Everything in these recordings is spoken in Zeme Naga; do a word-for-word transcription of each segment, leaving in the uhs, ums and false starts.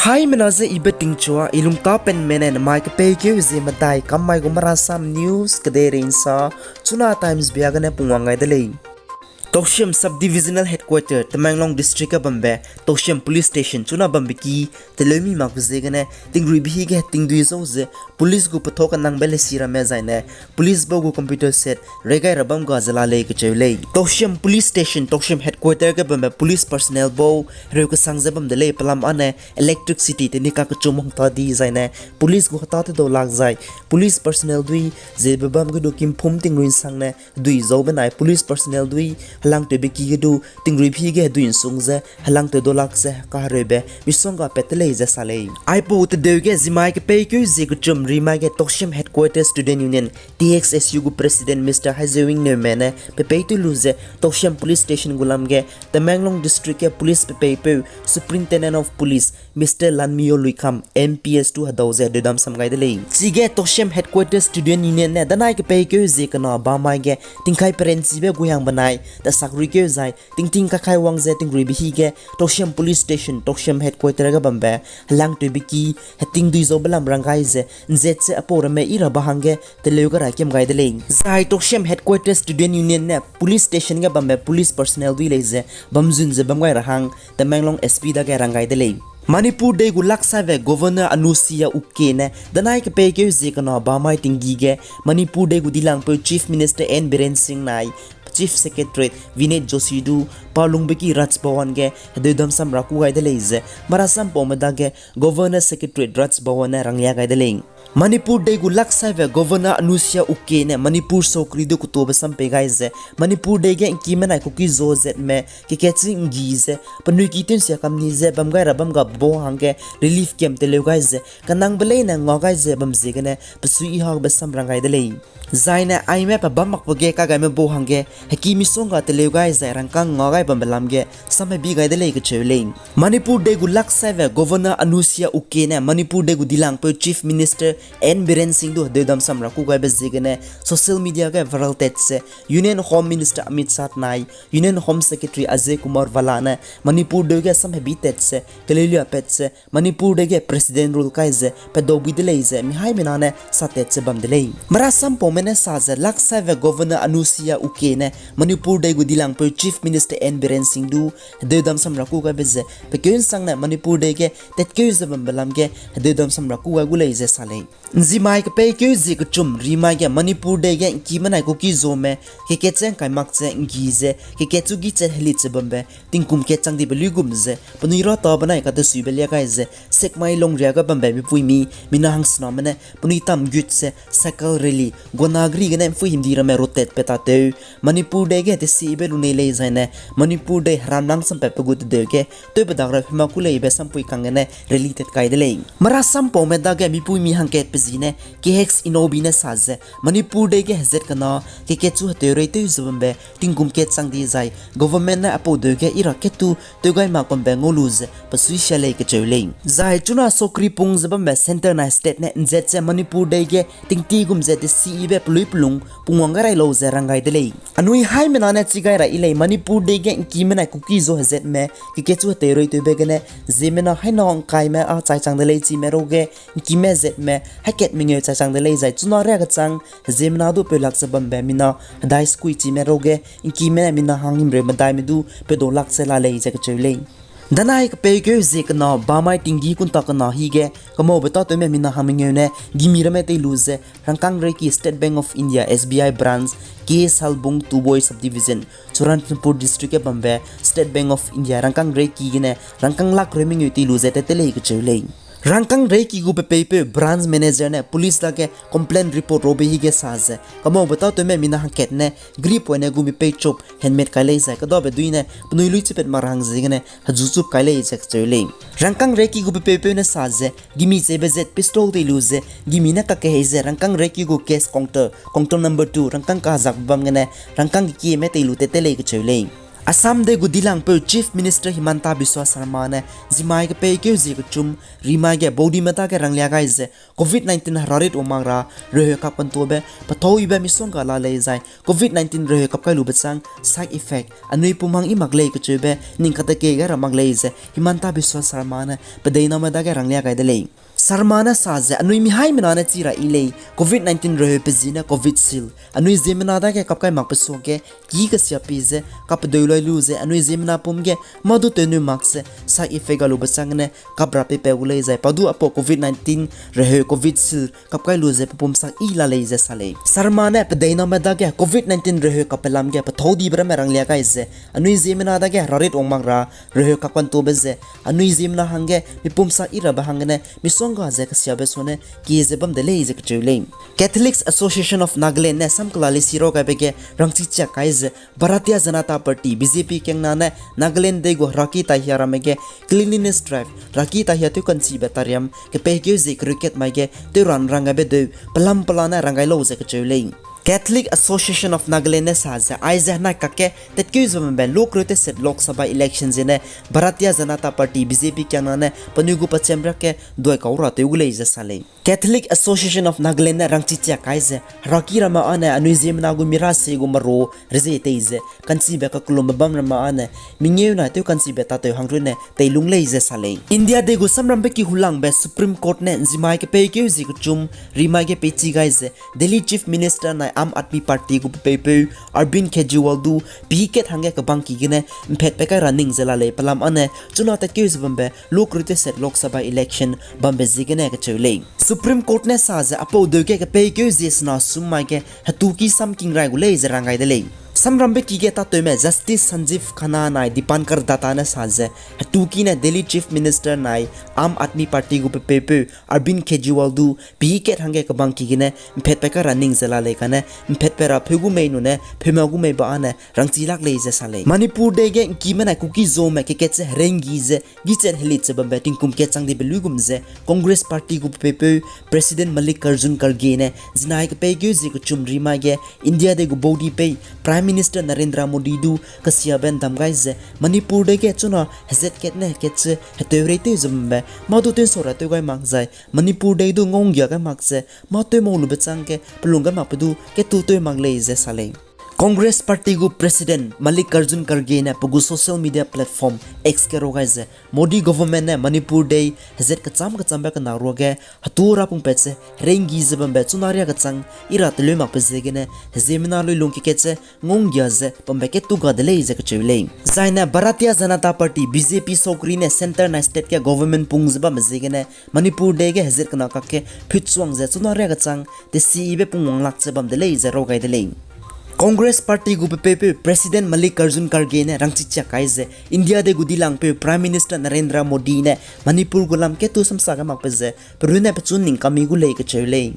Haimena ze I Betingchua, I lungtapenme ne nemai kepeikeu zie medai kam mai gu Marasam News kedeirei nsa, Chuna Times bia gene pungwang gai de lei. Tousem Sub-Divisional Headquarter, Tamenglong District ge bambe Tousem Police Station chuna bambe ki teleumi mak ziegene tingruibe hi ge tingdui zau ze police gu petho kanangbe lesi ramme zaine police bau gu computer set regai ra bam ga ze la lei kacheu lei. Tousem Police Station, Tousem Headquarter ge bambe police personnel bau hereu kesang ze bam de lei, pelam âne electricity teni kakechum hangta di zaine police gu heta tedau lak zai police personnel dui zebe bam ge du kimphum tingrui nsangne hedui zau benai police personnel dui helangtewbe ki ge du tingruibe hi ge hedui nsung ze helangtew dau lak ze kahereube misongga pat te lei ze sa lei. Aipau tedeu ge zimai kepeikeu zie kechum rimai ge Tousem Headquarter Student Union, T H S U gu President Mister Haizewing Neume ne pepeitew lu ze Tousem Police Station gu lam ge Tamenglong District ge police pepeipeu Superintendent of Police Mister Lanmio Luikham M P S du hedau ze hedeudam sam gai de lei. Chige Tousem Headquarter Student Union ne danai kepeikeu zie kena bamai ge tingkai perenchibe guiang benai tesakruikeu zai tingting kakai wang ze tingruibe hi ge Tousem Police Station, Tousem Headquarter ge bambe helangtewbe ki hetingdui zaube lam rang gai ze nzet ze apau ramme i ra ba hangge teleu ga ra kiam gai de lei. Zai Tousem Headquarter Student Union ne police station ge bambe police personnel dui lei ze bamzun ze bam gai ra hang Tamenglong S P dage rang gai de lei. Manipur dei gu laksaibe Governor Anusuiya Uikey ne danai kepeikeu zie kena bamai tinggi ge Manipur dei gu dilangpeu Chief Minister N Biren Singh nai Chief Secretary Vinit Joshi du palungbe ki Raj Bhavan ge hedeudam sam ra kû gai de lei ze marasam paume dage Governor Secretary Raj Bhavan ne ranglia gai de lei. Manipur dei gu laksaibe Governor Anusuiya Uikey ne Manipur sokri du ketuabe sam pei gai ze Manipur dei ge ngkime nai kuki zo zetme kekatchi nggi ze penui ki tewnsia kamni ze bam gai ra bam ga bebau hangge relief camp teleu gai ze kanangbe leine ngua gai ze bam ziegene pesui i hagbe sam rang gai de lei. Zaine aime pe bam makbe ge kagaime bau hangge heki misongga teleu gai zai rangkâng ngua gai bambe lam ge sam hebi gai de lei kacheu lei. Manipur dei gu laksaibe Governor Anusuiya Uikey ne Manipur dei gu dilangpeu Chief Minister N Biren Singh du hedeudam sam ra kû gaibe ziegene social media ge viral tat ze Union Home Minister Amit Shah nai Union Home Secretary Ajay Kumar Bhalla ne Manipur dei ge sam hebi tat ze keleulia pat ze Manipur dei ge President rule kai ze pedau bui de lei ze mihaimena ne sa tat ze bam de lei. Marasam paume ne sa ze laksaibe Governor Anusuiya Uikey ne Manipur dei gu dilangpeu Chief Minister N Biren Singh du hedeudam sam ra kû gaibe ze pekeu nsangne Manipur dei ge tatkeu ze bambe lam ge hedeudam sam ra kû gai gu lei ze sa lei. Nzimai kepeikeu zie kechum rimai ge Manipur dei ge ngkime nai kuki zome kekatchi ngkai mak ze nggi ze kekatchu gichat helit ze bambe tingkum kat chang dibe luigum ze penui rata benai katesuibe lia gai ze Sekmai Longria ge bambe mipuimi mina hangsename ne penui tam gut ze cycle rally guana geri gene mpui himdi ramme rotate pe tatew Manipur dei ge tesibe lunei lei zaine Manipur dei heramlang sampatbe gu tedeu ge tewbe dak ra hema kû leibe sampui kang gene rally tat kai de lei. Marasam paume dage mipuimi hangkatpe zi ne K H Inoubi ne sa ze Manipur dei ge hezat kena kekatchu heteureitew ze bambe tingkum kat chang di zai government ne apau deu ge i ra kattu tewgai mak bambe ngau lu ze pesui sia lei kacheu lei. Zai chuna sokri pung ze bambe centre nai state ne nzet ze Manipur dei ge tingti gum ze tesibe pelui pelung pungwang gai rai lau ze rang gai de lei. Anui haimena ne chi gai ra i lei Manipur dei ge ngkime nai kuki zo hezatme kekatchu heteureitewbe gene ziemmena haina ngkaime â chai chang de lei chime ruge ngkime zetme haikat mengeu chai chang de lei zai chuna ria kechang ziemmena du peulak ze bambe mina hedai sekui chime ruge ngkime mina hang himreu medaime du peudau lak ze la lei ze kacheu lei. Danai kepeikeu zie kena bamai tinggi kunta kena hi ge kamaube tatewme mina hang mengeu ne gimi ramme tei lu ze rangkâng reiki State Bank of India S B I branch K Salbung Tuboi Subdivision, Churachandpur District ge bambe State Bank of India rangkâng reiki gene rangkâng lak reu mengeu tei lu ze tat te lei kacheu lei. Rangkâng reiki gu pepeipeu branch manager ne police dage complaint report rabe hi ge sa ze kamaube tatewme mina hangkat ne gri poine gu mipei chop helmet kai lei zai kedabe dui ne penui lui chipat mak ra hang ziegene hezu chup kai lei ze kacheu lei. Rangkâng reiki gu pepeipeu ne sa ze gimi chebe zet pistol tei lu ze gimi ne kakehei ze rangkâng reiki gu cash counter, counter number two rangkâng kahezak bam gene rangkâng kekieme tei lu tat te lei kacheu lei. Assam dei gu dilangpeu Chief Minister Himanta Biswa Sarma ne zimai kepeikeu zie kechum rimai ge baudime dage ranglia gai ze, Covid nineteen herarit wang mak ra reheu kapkantuabe pethâu ibe misongga la lei zai, Covid nineteen reheu kap kai lube chang side effect anui pum hang i mak lei kacheube ning katekei gai ra mak lei ze Himanta Biswa Sarma ne pedeiname dage ranglia gai de lei. Sarma ne sa ze anui mihaimena ne chi ra i lei, Covid nineteen reheu pe zi ne Covishield anui ziemmena dage kap kai makbe suage ki kesiapi ze kapedeu lui lu ze anui ziemmena pum ge mâ du tewneu mak ze side effect ga lube chang gene kap ra peipat gu lei zai pa du apau Covid nineteen reheu Covishield kap kai lu ze pe pum sak i la lei ze sa lei. Sarma ne pedeiname dage Covid nineteen reheu kapbe lam ge pethâu dibe ramme ranglia gai ze, anui ziemmena dage herarit wang mak ra reheu kapkantuabe ze anui ziemmena hangge mipum sak i rabe hanggene misongga ze kesiabe sune kie ze bam de lei ze kacheu lei. Catholics Association of Nagaland ne samkela lesi raw gaibe ge rangchi chiak kai ze Bharatiya Janata Party, B J P kiangna ne Nagaland dei gu heraki taihia ramme ge cleanliness drive, heraki taihia tew kanchibe tariam kepeikeu zie kereu kat mai ge tew ran rang gaibe deu pelam pela ne rang gai lau ze kacheu lei. Catholic Association of Nagaland ne sa ze aize henai kakge tatkeu ze bambe lu kereu teset Lok Sabha election ziene Bharatiya Janata Party, B J P kiangna ne penui gu pacham riak ge duai kau ra tew gu lei ze sa lei. Catholic Association of Nagaland ne rangchi chiak kai ze heraki ramme â ne anui ziemmena gu mira se gu meru rezie tei ze kanchibe kakellumbe bam ramme â ne mengeu nai tew kanchibe tatew hangrune teilung lei ze sa lei. India dei gu samrambe ki hulangbe Supreme Court ne nzimai kepeikeu zie kechum rimai ge peichi gai ze Delhi Chief Minister nai Aam Aadmi Party gu pepeupeu Arvind Kejriwal du pî kat hangge kebangki gene mpatpat kai ra ning ze la lei pelam â ne chuna tatkeu ze bambe lu kereu teset Lok Sabha election bambe ziegene kacheu lei. Supreme Court ne sa ze apau deu ge kepeikeu zie sena sum mai ge hetuki samking rai gu lei ze rang gai de lei. Samrambe ki ge tatewme Justice Sanjiv Khanna nai Dipankar Datta ne sa ze hetuki ne Delhi Chief Minister nai Aam Aadmi Party gu pepeupeu Arvind Kejriwal du pî kat hangge kebangki gene mpatpat kai ra ning ze la lei kane mpatpat ra pheu gu mei nune pheuma gu mei ba â ne rangchi lak lei ze sa lei. Manipur dei ge ngkime nai Kuki-Zome kekat ze herei nggi ze gichat helit ze bambe tingkum kat chang dibe luigum ze Congress Party gu pepeupeu President Mallikarjun Kharge ne zinai kepeikeu zie kechum rimai ge India dei gu baudi pei Prime Minister Narendra Modi du kesiabe ndam gai ze Manipur dei ge chuna hezat kat ne kat ze hetew reitew ze bambe mâ du tew'nsau ra tew gai mak zai Manipur dei du ngau nggia gai mak ze mâ tew mau lube chang ge pelung gai makbe du ketu tew mak lei ze sa lei. Congress Party gu President Mallikarjun Kharge ne pe gu social media platform X ge raw gai ze Modi government ne Manipur dei hezat kecham kechambe kena ruage hetu ra pungpat ze herei nggi ze bambe chuna riak kechang i ra teleu makbe ziegene heziemmena luilung kekat ze ngau nggia ze bambe ketu ga de lei ze kacheu lei. Zaine Bharatiya Janata Party, B J P sokri ne centre nai state ge government pung ze bamme ziegene Manipur dei ge hezat kena kakge phutsuang ze chuna riak kechang tesibe pungwang lak ze bam de lei ze raw gai de lei. Congress Party gu pepeupeu President Mallikarjun Kharge ne rangchi chiak kai ze India dei gu dilangpeu Prime Minister Narendra Modi ne Manipur gu lam ketu samsa gai makbe ze perunne pechun ning kami gu lei kacheu lei.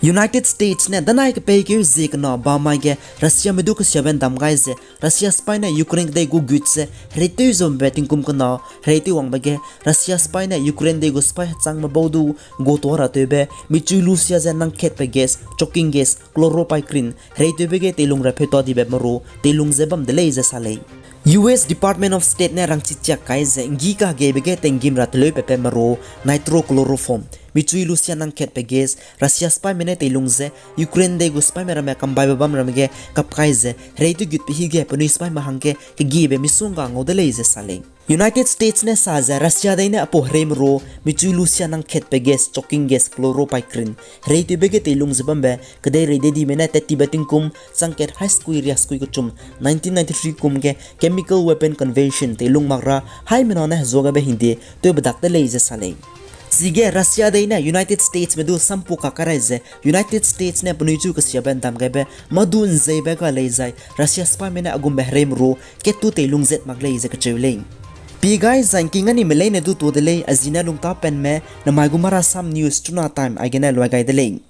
United States ne danai kepeikeu zie kena bamai ge Russiame du kesiabe ndam gai ze Russia sipai ne Ukraine kedei gu gut ze hereitew ze bambe tingkum kena hereitew wangbe ge Russia sipai ne Ukraine dei gu sipai hechangme bau du gutua ra tewbe michui lusia ze nangkatbe gas, choking gas, chloropicrin hereitewbe ge teilung ra pheuta dibe meru teilung ze bam de lei ze sa lei. U S Department of State ne rangchi chiak kai ze nggi kahegeibe ge tenggim ra teleu pepe meru nitrochloroform michui lusia nangkatbe gas Russia sipaime ne teilung ze Ukraine dei gu sipaime ramme kambaibe bam ramme ge kap kai ze hereitew gut pe hige penui sipaime hangge kegiebe misongga ngau de lei ze sa lei. United States ne sa ze Russia dei ne apau herei meru michui lusia nangkatbe gas, choking gas, chloropicrin hereitewbe ge teilung ze bambe kedeirei dedime ne tat tibe tingkum changkat hai sekui riak sekui kechum nineteen ninety-three kum ge Chemical Weapon Convention teilung mak ra haimena ne hezuagaibe hingde tewbedak de lei ze sa lei. Chige Russia dei ne United Statesme du sampu kak karai ze United States ne penui chu kesiabe ndam gaibe mâ du nzeibe ga lei zai Russia sipaime ne a gumbe herei meru kat tu teilung zat mak lei ze kacheu lei. Pie gai zai ngking anime leine du tuâ de lei, a zi ne lungtâ penme, namai gu Marasam News chuna time aigene luai gai de lei.